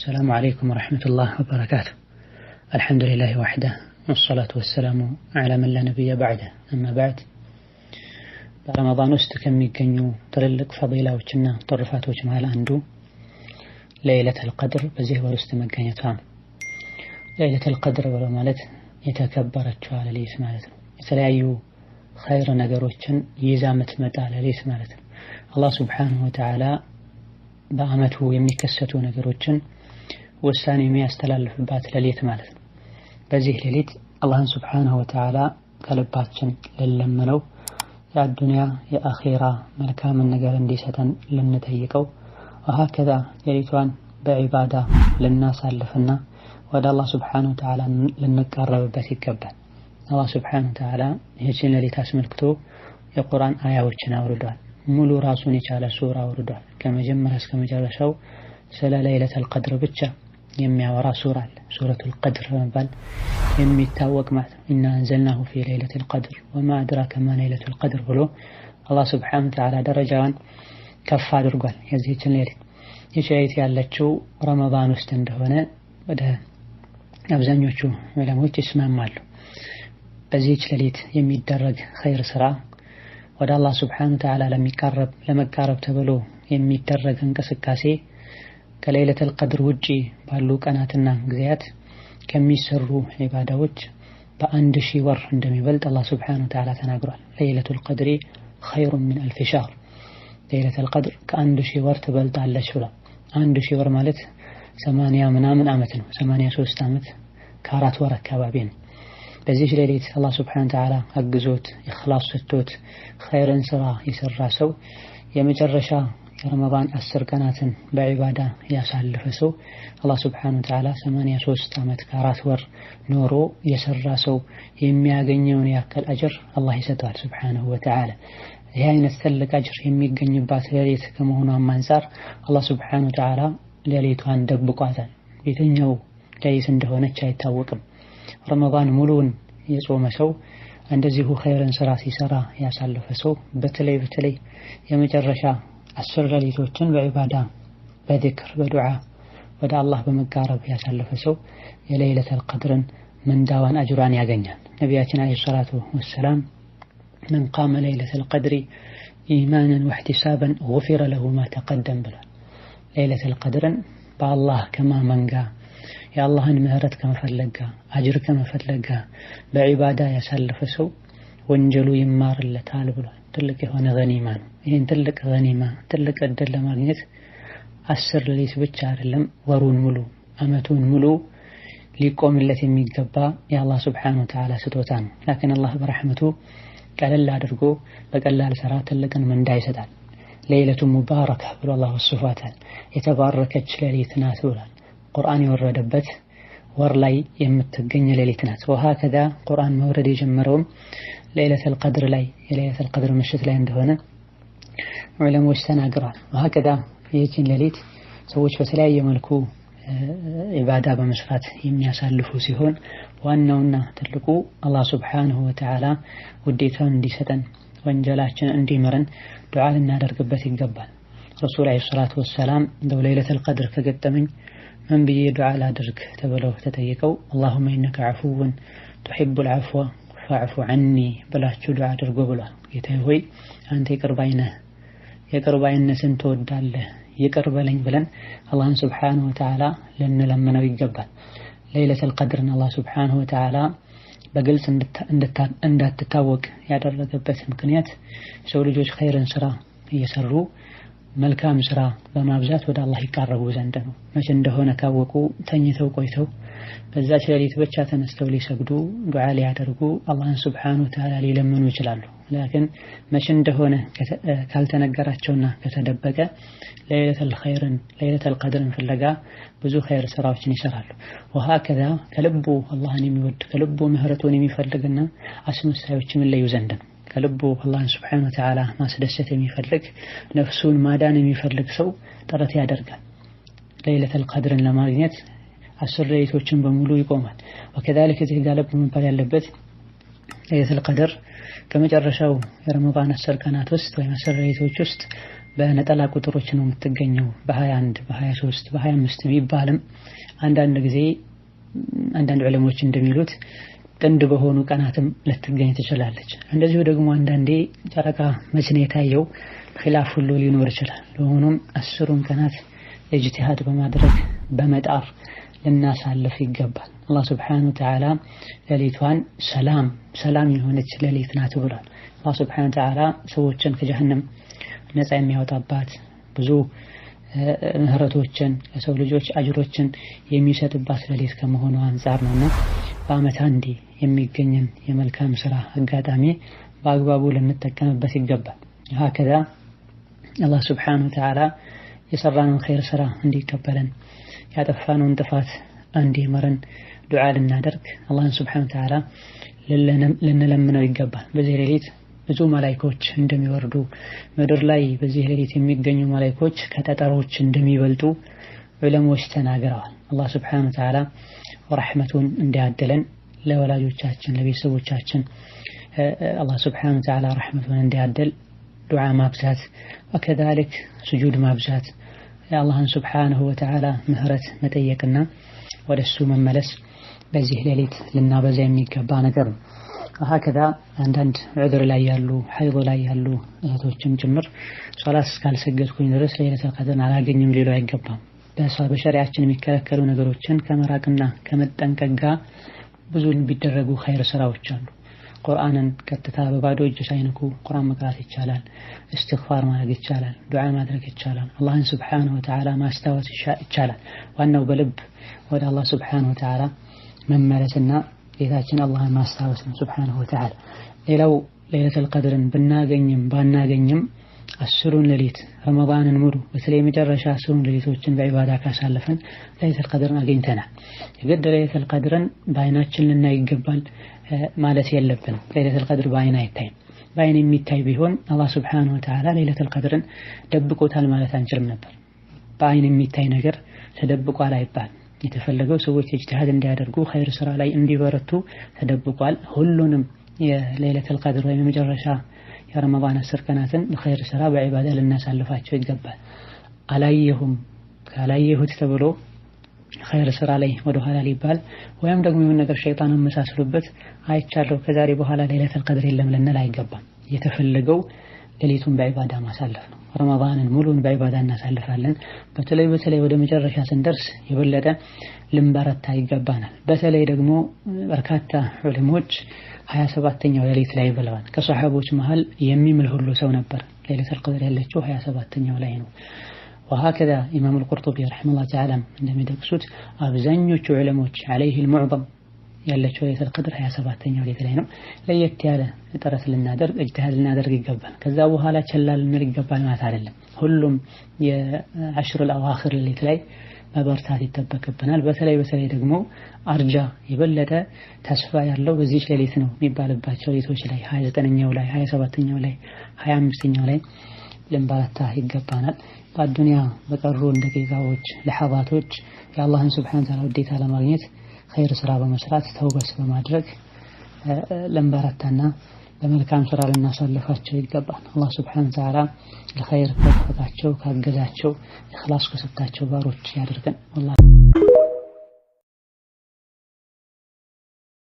السلام عليكم ورحمة الله وبركاته. الحمد لله وحده والصلاة والسلام على من لا نبي بعده أما بعد። በረመዳን ውስጥ ከሚገኙ ትልልቅ ፈዲላዎችና ትሩፋቶች መሃል አንዱ ለይለቱል ቀድር በዚህ ወር ውስጥ መገኘቷ ነው። ለይለቱል ቀድር ብሎ ማለት የተከበረችዋ ሌሊት ማለት ነው። የተለያዩ ኸይር ነገሮችን ይዛ የምትመጣ ሌሊት ማለት ነው። አላህ ሱብሓነሁ ወተዓላ በአመቱ የሚከሰቱ ነገሮችን ውሳኔ የሚያስተላልፍባት ሌሊት ማለት ነው። በዚህ ሌሊት አላህን ሱብሓነሁ ወተዓላ ከልባችን ልንለምነው፣ የአዱንያ የአኼራ መልካምን ነገር እንዲሰጠን ልንጠይቀው፣ ወሀከዛ ሌሊቷን በዒባዳ ልናሳልፍና ወደ አላህ ሱብሓነሁ ወተዓላ ልንቃረብበት ይገባል። አላህ ሱብሓነሁ ወተዓላ ይህችን ሌሊት አስመልክቶ የቁርአን አያዎችን አውርዷል። ሙሉ ራሱን የቻለ ሱራ አውርዷል። ከመጀመሪያ እስከ መጨረሻው ስለ ለይለቱል ቀድር ብቻ የሚያወራ ሱራ አለ። ሱረቱል ቀድር በመባል የሚታወቅ ማለት ነው። إنا أنزلناه في ليلة القدر وما أدراك ما ليلة القدر ብሎ አላህ ሱብሓነሁ ወተዓላ ደረጃዋን ከፍ አድርጓል። የዚህችን ሌሊት ይህች ሌሊት ያለችው ረመዳን ውስጥ እንደሆነ ወደ አብዛኞቹ ዑለሞች ይስማማሉ። በዚህች ሌሊት የሚደረግ ኸይር ስራ፣ ወደ አላህ ሱብሓነሁ ወተዓላ ለሚቃረብ ለመቃረብ ተብሎ የሚደረግ እንቅስቃሴ ከለይለቱል ቀድር ውጪ ባሉ ቀናትና ጊዜያት ከሚሰሩ ዒባዳዎች በ1000 ወር እንደሚበልጥ አላህ ሱብሓነሁ ወተዓላ ተናግሯል። ليلة القدر خير من ألف شهر፣ ለይለቱል ቀድር ከ1000 ወር ትበልጣለች ብሏል። 1000 ወር ማለት 80 ምናምን ዓመት ነው። 83 ዓመት ከ4 ወር አካባቢ ነው። በዚህ ሌሊት አላህ ሱብሓነሁ ወተዓላ አግዞት፣ ኢኽላስ ሰጥቶት ኸይርን ስራ የሰራ ሰው፣ የመጨረሻ የረመዳን 10 ቀናትን በዒባዳ ያሳለፈ ሰው፣ አላህ ሱብሓነሁ ወተዓላ 83 ዓመት ከ4 ወር ኖሮ የሰራ ሰው የሚያገኘውን ያክል አጅር አላህ ይሰጠዋል ሱብሓነሁ ወተዓላ። ይህ አይነት ትልቅ አጅር የሚገኝባት ሌሊት ከመሆኗም አንጻር አላህ ሱብሓነሁ ወተዓላ ሌሊቷን ደብቋታል። የትኛው ሌሊት እንደሆነች አይታወቅም። ረመዳን ሙሉውን የጾመ ሰው፣ እንደዚሁ ኸይርን ስራ ሲሰራ ያሳለፈ ሰው፣ በተለይ በተለይ የመጨረሻ 10 ሌሊቶችን በዒባዳ፣ በዚክር፣ በዱዓ ወደ አላህ በመቃረብ ያሳለፈ ሰው የለይለቱል ቀድርን ምንዳዋን አጅሯን ያገኛል። ነቢያችን ዓለይሂ ሰላቱ ወሰላም من قام ليلة القدر إيمانا واحتسابا غفر له ما تقدم ብሏል። ለይለቱል ቀድርን በአላህ ከማመን ጋር፣ የአላህን ምህረት ከመፈለግ ጋር፣ አጅር ከመፈለግ ጋር በዒባዳ ያሳለፈ ሰው ወንጀሉ ይማርለታል ብሏል። ትልቅ የሆነ ገኒማ ነው። ይህን ትልቅ ገኒማ፣ ትልቅ እድል ለማግኘት 10 ሌሊት ብቻ አይደለም፣ ወሩን ሙሉ፣ አመቱን ሙሉ ሊቆምለት የሚገባ የአላህ ሱብሓነሁ ወተዓላ ስጦታ ነው። ላኪን አላህ በረሕመቱ ቀለል አድርጎ በቀላል ስራ ትልቅን ምንዳ ይሰጣል። ليلة مباركة ብሎ አላህ ወስፏታል። የተባረከች ሌሊት ናት ብሏል። ቁርአን የወረደበት ወር ላይ የምትገኝ ሌሊት ናት። ወሀከዛ ቁርአን መውረድ የጀመረውም ለይለቱል ቀድር ላይ፣ የለይለቱል ቀድር ምሽት ላይ እንደሆነ ዑለሞች ተናግረዋል። ወሀከዛ ይህችን ሌሊት ሰዎች በተለያየ መልኩ ዒባዳ በመስራት የሚያሳልፉ ሲሆን ዋናውና ትልቁ አላህ ሱብሓነሁ ወተዓላ ውዴታውን እንዲሰጠን፣ ወንጀላችን እንዲምረን ዱዓ ልናደርግበት ይገባል። ረሱል ዓለይሂ ሰላቱ ወሰላም እንደው ለይለቱል ቀድር ከገጠመኝ ምን ብዬ ዱዓ ላድርግ ተብለው ተጠይቀው اللهم إنك عفو تحب العفو فاعف عني ብላችሁ ዱዓ አድርጎ ብሏል። ጌታዬ ሆይ፣ አንተ ይቅር ባይ ነህ፣ ይቅር ባይነትን ትወዳለህ፣ ይቅር በለኝ ብለን አላህን ሱብሓነሁ ወተዓላ ልንለምነው ይገባል። ለይለቱል ቀድርን አላህ ሱብሓነሁ ወተዓላ በግልጽ እንዳትታወቅ ያደረገበት ምክንያት የሰው ልጆች ኸይርን ስራ እየሰሩ፣ መልካም ስራ በማብዛት ወደ አላህ ይቃረቡ ዘንድ ነው። መቼ እንደሆነ ካወቁ ተኝተው ቆይተው በዛች ሌሊት ብቻ ተነስተው ሊሰግዱ፣ ዱዓ ሊያደርጉ፣ አላህን ሱብሓነሁ ወተዓላ ሊለምኑ ይችላሉ። ላኪን መቼ እንደሆነ ካልተነገራቸውና ከተደበቀ ለይለቱል ኸይርን፣ ለይለቱል ቀድርን ፍለጋ ብዙ ኸይር ስራዎችን ይሰራሉ። ወሀከዛ ከልቡ አላህን የሚወድ፣ ከልቡ ምህረቱን የሚፈልግና አስመሳዮች የሚለዩ ዘንድ ነው። ከልቡ አላህን ሱብሓነሁ ወተዓላ ማስደሰት የሚፈልግ፣ ነፍሱን ማዳን የሚፈልግ ሰው ጥረት ያደርጋል። ለይለቱል ቀድርን ለማግኘት 10 ሌሊቶችን በሙሉ ይቆማል። ወከዛሊክ እዚህ ጋር ልብ መባል ያለበት ለይለቱል ቀድር ከመጨረሻው የረመዳን 10 ቀናት ውስጥ ወይም 10 ሌሊቶች ውስጥ በነጠላ ቁጥሮች ነው የምትገኘው በ21 በ23 በ25 ቢባልም አንዳንድ ጊዜ አንዳንድ ዑለሞች እንደሚሉት ጥንድ በሆኑ ቀናትም ልትገኝ ትችላለች። እንደዚሁ ደግሞ አንዳንዴ ጨረቃ መቼ ነው የታየው ኺላፍ ሁሉ ሊኖር ይችላል። ለሆኑም 10ሩን ቀናት ኢጅቲሃድ በማድረግ በመጣር ልናሳልፍ ይገባል። አላህ Subhanahu Wa Ta'ala ሌሊቷን ሰላም ሰላም የሆነች ሌሊት ናት ብሏል። አላህ Subhanahu Wa Ta'ala ሰዎችን ከጀሃነም ነፃ የሚያወጣባት ብዙ ምህረቶችን ለሰው ልጆች አጅሮችን የሚሰጥባት ሌሊት ከመሆኑ አንፃር ነውና በአመት አንዴ የሚገኝን የመልካም ስራ አጋጣሚ በአግባቡ ልንጠቀምበት ይገባል። هكذا አላህ Subhanahu Wa Ta'ala የሰራነውን ኸይር ስራ እንዲቀበለን ያጠፋነውን ጥፋት እንዲምረን ዱዓ ልናደርግ አላህን Subhanahu Wa Ta'ala ልንለምነው ይገባል። በዚህ ሌሊት ብዙ መላእክቶች እንደሚወርዱ ምድር ላይ በዚህ ሌሊት የሚገኙ መላእክቶች ከጠጠሮች እንደሚበልጡ ዑለሞች ተናግረዋል። አላህ Subhanahu Wa Ta'ala ረህመቱን እንዲያድለን ለወላጆቻችን ለቤተሰቦቻችን አላህ Subhanahu Wa Ta'ala ረህመቱን እንዲያድል ዱዓ ማብዛት ወከዛሊክ ስጁድ ማብዛት የአላህን Subhanahu Wa Ta'ala ምህረት መጠየቅና ወደሱ መመለስ በዚህ ሌሊት ልናበዛ የሚገባ ነገር ነው። وهكذا አንዳንድ ዑድር ላይ ያሉ ሐይድ ላይ ያሉ እህቶችም ጭምር ሶላት እስካልሰገድኩኝ ድረስ ለይለቱል ቀድርን አላገኝም ሊሉ አይገባም። በሸሪዓችን የሚከለከሉ ነገሮችን ከመራቅና ከመጠንቀቅ ጋር ብዙ ቢደረጉ ኸይር ስራዎች አሉ። ቁርአንን ቀጥታ በባዶ እጅ ሳይነኩ ቁርአን መቅራት ይቻላል። እስትግፋር ማድረግ ይቻላል። ዱዓ ማድረግ ይቻላል። አላህን Subhanahu Wa Ta'ala ማስታወስ ይቻላል። ዋናው በልብ ወደ አላህ Subhanahu Wa Ta'ala መመለስና ጌታችን አላህን ማስታወስ ነው Subhanahu Wa Ta'ala። ሌላው ለይለቱል ቀድርን ብናገኝም ባናገኝም 10ሩን ሌሊት ረመዳንን ሙሉ በተለይ የመጨረሻ 10ሩን ሌሊቶችን በዒባዳ ካሳለፍን ለይለቱል ቀድርን አግኝተናል። የግድ ለይለቱል ቀድርን በአይናችን ልናይ ይገባል ማለት የለብንም። ለይለቱል ቀድር በአይን አይታይም። በአይን የሚታይ ቢሆን አላህ Subhanahu Wa Ta'ala ለይለቱል ቀድርን ደብቆታል ማለት አንችልም ነበር። በአይን የሚታይ ነገር ተደብቋል አይባልም። የተፈለገው ሰዎች ኢጅቲሃድ እንዲያደርጉ ኸይር ስራ ላይ እንዲበረቱ ተደብቋል። ሁሉንም የለይለቱል ቀድር ወይም የመጨረሻ የረመዳን 10 ቀናትን በኸይር ስራ በዒባዳ ልናሳልፋቸው ይገባል። አላየሁም ካላየሁት ተብሎ ኸይር ስራ ላይ ወደ ኋላ ሊባል ወይም ደግሞ የሆነ ነገር ሸይጣን መሳስሉበት አይቻለሁ ከዛሬ በኋላ ለይለቱል ቀድር የለም ልንል አይገባም። የተፈለገው ሌሊቱን በዒባዳ ማሳለፍ ነው። ረመዳንን ሙሉን በዒባዳ እናሳልፋለን። በተለይ በተለይ ወደ መጨረሻ ስንደርስ የበለጠ ልንበረታ ይገባናል። በተለይ ደግሞ በርካታ ዑለሞች 27ኛው ሌሊት ላይ ብለዋል። ከሰሃቦች መሃል የሚምል ሁሉ ሰው ነበር። ለይለቱል ቀድር ያለችው 27ኛው ላይ ነው። وهكذا ኢማም አልቁርጡቢ ረሂመሁላህ ተዓላ እንደሚጠቅሱት አብዛኞቹ ዑለሞች عليه المعظم ያለችው ለይለቱል ቀድር 27ኛው ሌሊት ላይ ነው። ለየት ያለ ጥረት ልናደርግ እጅቲሃድ ልናደርግ ይገባል። ከዛ በኋላ ቸላ ልንል ይገባል ማለት አይደለም። ሁሉም የዐሽሩል አዋኺር ሌሊት ላይ መበርታት ይጠበቅብናል። በተለይ በተለይ ደግሞ አርጃ የበለጠ ተስፋ ያለው በዚህች ሌሊት ነው የሚባልባቸው ሌሊቶች ላይ 29ኛው ላይ 27ኛው ላይ 25ኛው ላይ ልንበረታ ይገባናል። በአዱንያ በቀሩን ደቂቃዎች ለሐዛቶች የአላህን Subhanahu Wa Ta'ala ውዴታ ለማግኘት ኸይር ስራ በመስራት ተውበት በማድረግ ልንበረታና በመልካም ስራ ልናሳልፋቸው ይገባል። አላህ Subhanahu Wa Ta'ala ለኸይር ከወፈቃቸው ካገዛቸው ኢኽላስ ከሰጣቸው ባሮች ያድርገን። ወላሂ።